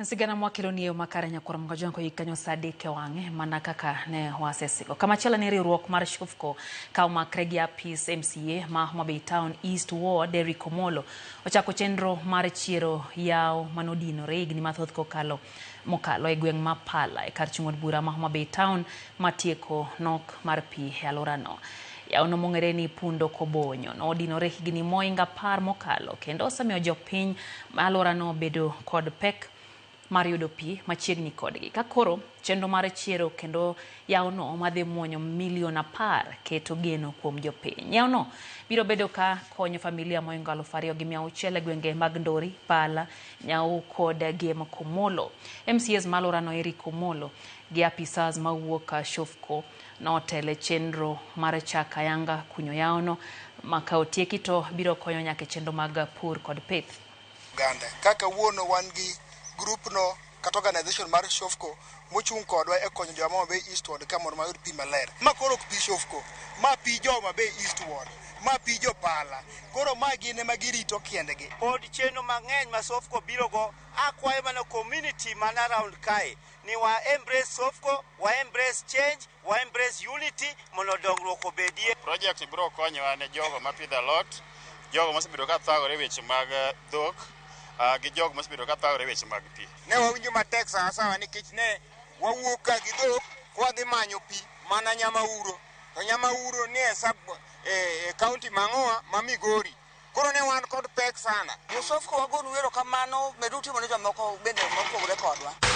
Sigana mwakelo ni eyo makare nyakwar Mgajwango yik kanyo saa 3 e wang'e mana kaka ne wasesigo. Kamachielo ni riwruok mar Shofco ka omakre gi apis MCA ma Homa Bay Town East Ward Derrick Omolo ochako chenro mar chiero yawo manodinore higni mathoth kokalo mokalo e gweng' ma Pala e kar chung' od bura ma Homa Bay Town matieko nok mar pi e alworano. Yawono mong'ere ni Pundo Kobonyo nodinore higni moingo 10 mokalo kendo osemiyo jopiny ma alworano bedo kod pek mar yudo pi machiegni kodgi. Ka koro chenro mar chiero kendo yawono madhi muonyo milion 10 keto geno kuom jopiny. Yawono biro bedo ka konyo familia moingo 2,600 e gwenge mag Ndori, Pala, Nyau kod Gem Komolo. MCAs ma alworano Eric Omolo gi apisas mawuok Shofco notele chenro mar chako ayanga kunyo yawono ma ka otieki to biro konyo nyaka e chenro mag pur kod pith. Oganda. Kaka wuono wan gi group no kata organization mar Shofco mochung' kodwa e konyo jo Homa Bay East Ward ka mondo mayud pi maler. Ma koro ok pi Shofco, ma pi jo Homa Bay East Ward, ma pi jo Pala. Koro ma gin ema girito kendgi. Pod chenro mang'eny ma Shofco biro go, akwayo mana community man around kae ni wa embrace Shofco, wa embrace change, wa embrace unity mondo dongruok obedie. Project biro konyowa ne jogo mapidho alot, jogo mosebedo ka thagore weche mag dhok, gi jogo mosebedo ka thagore weche mag pi. Ne wawinjo matek sawa sawa nikech ne wawuok ka gi dhok kwadhi manyo pi mana Nyamauro. To Nyamauro ni e sub e county mang'owa ma Migori. Koro ne wan kod pek sana. Jo Shofco wagonu erokamano, medu timo ne jomoko bende mopogore kodwa.